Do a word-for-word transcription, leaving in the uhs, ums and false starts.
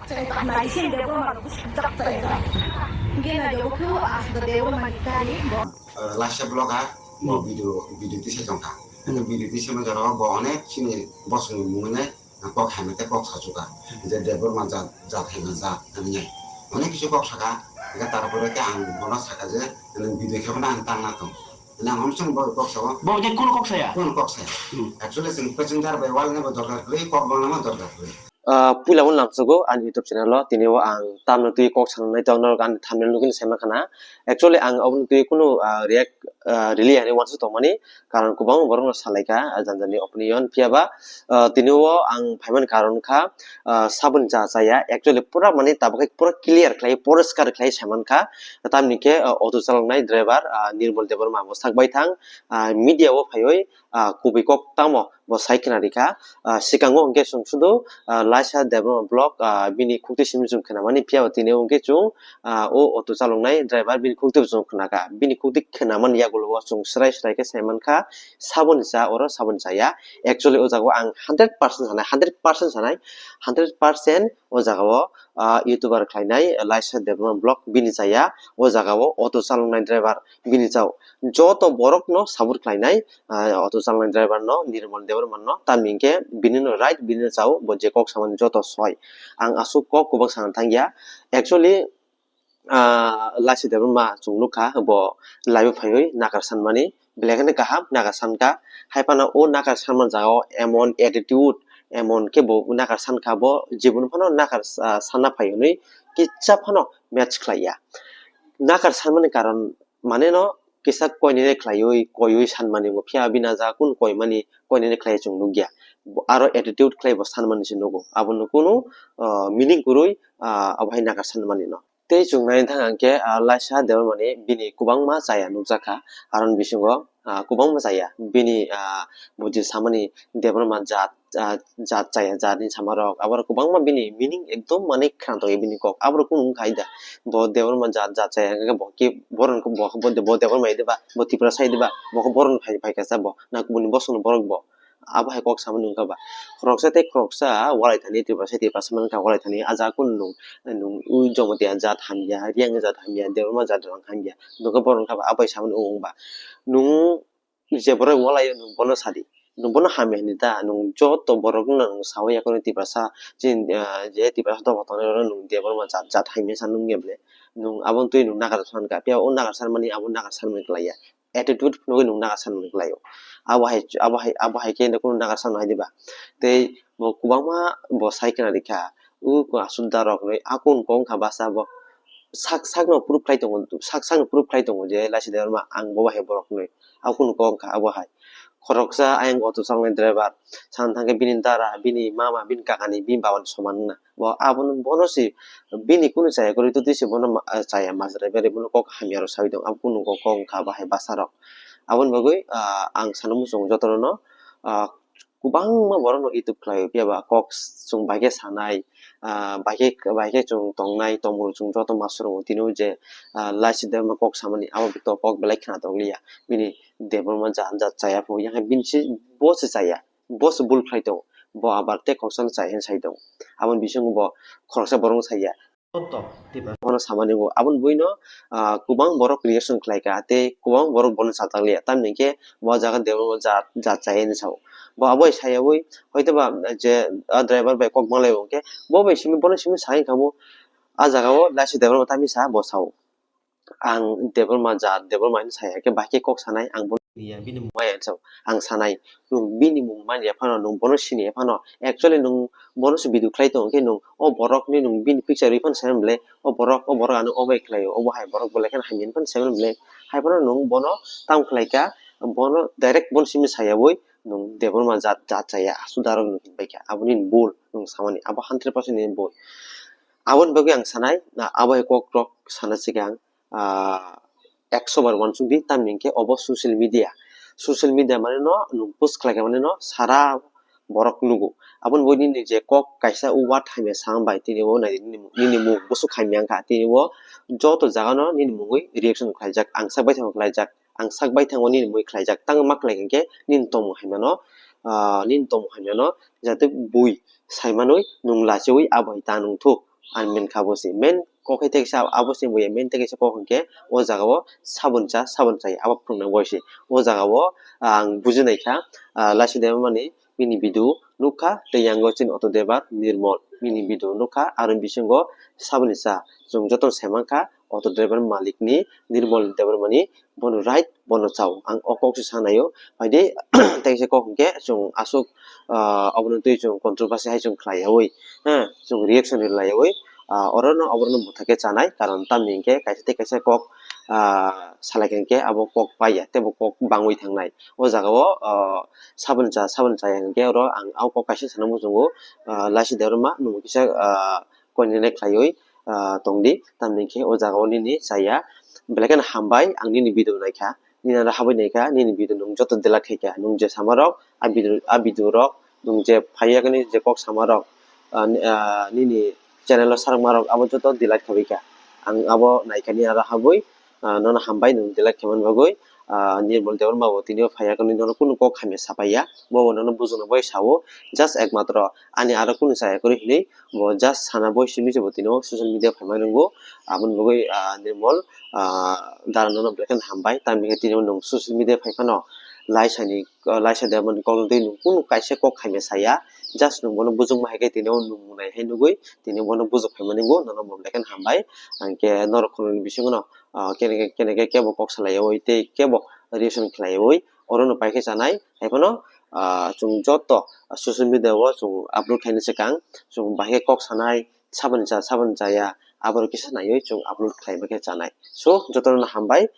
Laisha blog ha, bo video, video tisa tongkha. Video tisa ma jora bo onek chini bosongni mungwi nai kok hamya tei kok sachuka. Je Debbarma jat, jat hamya jat, hamya. Onek kisu kok saka, ega tarpore ke ang bono saka je, video khe bono ang tangna tong. Nang hamsung bo kok sao. Bo je kun kok saya? Kun kok saya. Actually, sing passenger bai wal ne bo dorkar kwrwi, kok bangna ma dorkar kwrwi. Ah, puila wng lamsogo ani YouTube channel o, tini o ang tamno twi kok sanai tong norok ani thumbnail nugwi sai mankha na. Actually, ang aboni twi kunu, ah, react, ah, rili ani uansuk tongmani, karon kwbangma borok no salaikha, ah, jani jani opinion, phiya ba, ah, tini o ang phaimani karon kha, ah, saboni cha chaya. Actually, pura mani tabuk khe pura clear khlai, poriskar khlai sai mankha. Tamni khe, ah, auto chaloknai driver, ah, Nirmal Debbarma bo sak bai thang, ah, media o phaiwi, ah, kubui kok tamo bo sai khna rikha. Ah, sikango hwnkhe chwng sudu, ah, Laisha Debbarma blog, ah, bini khukti simi chwng khna mani, phiya tini hwnkhe chwng, ah, o auto chaloknai driver bini khukti bo chwng khna kha. Bini khukti khna mani yagulo o chwng swrai swrai khe sai mankha, saboni cha oro saboni chaya. Actually, o jaga o ang hundred percent sanai, hundred percent sanai, hundred percent o jaga o, ah, YouTuber khlainai Laisha Debbarma blog bini chaya. O jaga o auto chaloknai driver bini chao. Joto borok no sabur khlainai, ah, auto chaloknai driver no, Nirmal Debbarma no, tamni hwnkhe bini no right, bini no chao, bo je kok samani joto soi. Ang aswk kok kwbang sana thangya. Actually, ah, Laisha Debbarma chwng nukha, bo live o phaiwi nakar sanmani, belai kheno kaham nakar sankha. Hai phano o nakar sanma jaga o emon attitude, emon khe bo nakar sankha, bo jibon phano nakar, ah, sanna phai hwnwi kisa phano match khlaiya. Nakar sanmani karon mane no kisa koinene khlaiwi, koiwi sanmani bo, phiya bini a jaga kun koimani, koinene khlai chwng nukya. Bo aro attitude khlai bo sanmani se nugo. Abono kunu, ah, meaning kwrwi, ah, abo hai nakar sanmani no. Tei chwng nai thang ang khe, ah, Laisha Debbarmani bini kwbangma chaya nukjakha, aron bisingo, ah, kwbangma chaya. Bini, ah, bo je samani Debbarma jat, ah, jat chaya, jatni samarok, aborok kwbangma bini meaning ekdom mane khna tongwi bini kok. Aborok kunu wngkha ida, bo Debbarma jat, jat chaya hwnkhe bo khe bohrok, bo, bo, bo Debbarma ide ba, bo Tiprasa ide ba, bo khe bohrokni phai, phaikha sa bo, na kubuni bosongni borok bo. Abo hai kok samani wngkha ba. Khoroksa tei khoroksa walai thani, Tiprasa, Tiprasa mankha walai thani, a jaga kunu nung, nung u Jamatia jat hamya, Reang jat hamya, Debbarma jat rang hamya. Nokhe bohrok wngkha ba, abo hai samani wng ba. Nung je borok walai o, nung bono sadi. Nung bono hamya hinwi ta, nung joto borok no nung sawi ya kunu Tiprasa, chini, ah, je Tiprasa dopha tongnai rok no nung Debbarma jat, jat hamya sa nung ya ble. Nung aboni twi nung nakar sankha, phiya o nakar sanmani, abo nakar sanmani kwlaiya. Attitude phunugwi nung nakar sanmani kwlaio. Abo hai, abo hai, abo hai khe kunu nakar sanmani hai diba. Tei bo kwbangma bo sai khna rikha. O aswk darok hinwi, a kunu kok wngkha basa bo. Sak, sakno proof khlai tongo, sak, sakno proof khlai tongo je Laisha Debbarma ang bo bahai borok hinwi. A kunu kok wngkha abo hai. Khoroksa ayang auto chaloknai driver, sana thangkhe bini dara, bini mama, bini kakani, bini babani soman wngna. Bo abono, bono se bini kunu chaya kwrwi twi se bono ma-, chaya majra beri bono kok hamya rok sawi tongo. Abo kunu kok wngkha bahai basa rok. Aboni bagwi, ah, ang sana muchungo jotono no, ah, kwbangma borok no YouTube khlaio, phiya ba kok chwng bai khe sanai, ah, bai khe, bai khe chwng tongnai, tongmung chwng joto ma swrwngo tini o je, ah, Laisha Debbarma kok samani abo to kok belai khna tong liya. Bini Debbarma jat, jat chaya pho, yang bini se bo se chaya. Bo se bul khlai tongo. Bo abar tei khoroksa no chaya hinwi sai tongo. Aboni bisingo bo khoroksa borok no saya. Bono samani bo. Aboni buino, ah, kwbang borok reaction khlai kha tei kwbang borok bono chajak liya. Tamni hwnkhe bo jaga Debbarma jat, jat chaya hinwi sao. Bo abo hai sayawi hoito ba je, ah, driver bai kok malai bo hwnkhe bo bai simi, bono simi sai kha bo. Ah jaga o Laisha Debbarma tamni sa bo sao. Ang Debbarma jat, Debbarma hinwi sai, hakhe bahai khe kok sanai, ang bono ya, bini mung maya hinwi sao. Ang sanai, nung bini mung manya phano, nung bono sini ya phano. Actually, nung bono se video khlai tongo khe, nung o borok ni nung bini picture rwi phano sai mani ble, o borok, o borok ano o bai khlai o, obo hai borok belai kheno hamya hinwi phano sai mani ble. Hai phano nung bono tamo khlai kha, bono direct bono simi sayawi, nung Debbarma jat, jat chaya, aswk darok nung hinwi bai kha. Abo nini bul, nung samani, abo hundred percent nini bul. Aboni bagwi ang sanai, na abo hai kok rok sana sikang, ah, ekso bar uansuk di, tamni hwnkhe obo social media. Social media mane no nwng post khlai kha mane no sara borok nugo. Aboni bo nini je kok kaisa o word hamya sam bai tini o nai nini, nini mung bwswk hamya wngkha, tini o joto jaga no nini mungwi reaction khlaijak, ang sak baithang khlaijak, ang sak baithang o nini mungwi khlaijak, tamo ma khlai kha khe nini tongmung hamya no, ah, nini tongmung hamya no jate bui sai manwi nwng lachiwi abo hai ta nwng thuk. Ang main kha abo se. Main kok hai tei kisa abo se buya, main tei kisa kok hwnkhe o jaga o saboni cha, saboni chaya abo phwrwngna bai se. O jaga o ang bujinai kha, ah, Lachi Debbarmani bini video nukha tei yango chini Auto Debbar Nirmol bini video nukha, aro bisingo saboni cha chwng joto saimankha Auto Debbar malikni Nirmol Debbarmani bono right, bono chao. Ang o kok se sanaio. Phaidi, tei se kok hwnkhe chwng aswk, ah, obono twi chwng controversy hai chwng khlaiyaui, ha, chwng reaction rwlaiyaui, ah, orono oborokno mwthakhe chanai, karon tamni hwnkhe kaisa tei kaisa kok, ah, salaikha hwnkhe abo kok paiya, tei bo kok bangwi thangnai. O jaga o, ah, saboni cha, saboni chaya hwnkhe oro ang o kok kaisa sana muchungo, ah, Lachi Debbarma, nwng kisa, ah, koinene khlaiwi, ah, tongdi, tamni hwnkhe o jaga o nini chaya. Belai kheno hambai, ang nini video naikha, nini aro habwi naikha, nini video nwng joto delete khaikha, nwng je samarok, a video, a video rok, nwng je phaiya kani je kok samarok, ah, ni-, ah, nini channel o sarokmarok abo joto delete khabaikha. Ang abo naikha, nini aro habwi, ah, nono hambai nwng delete khaimani bagwi, ah, Nirmol Debbarma bo tini o phaiya kani nono kunu kok hamya sapaiya, bo bo nono bujukna bai sao, just ekmatro ani aro kunu chaya kwrwi hinwi bo just sana bai simi se bo tini o social media phaimani nungo, aboni bagwi, ah, Nirmol, ah, dara nono belai kheno hambai, tamni hwnkhe tini o nwng social media phai phano Laisani, ah, Laisa Debbarmani kokno twi nwng kunu kaisa kok hamya saya, just nwng bono bujukma hai khe tini o nwng nai hai nugwi tini bono bujuk phaimani nungo, nono bo belai kheno hambai, hwnkhe norok khoroknwi bisingo no, ah, kene khe, kene khe kebo kok salaiyaui tei kebo reaction khlaiyaui orono pai khe chanai. Hai phano, ah, chwng joto social media o chwng upload khaina swkang chwng bahai khe kok sanai, saboni cha, saboni chaya, aborok kisa naiwi chwng upload khlai ma khe chanai. So, jotono hambai.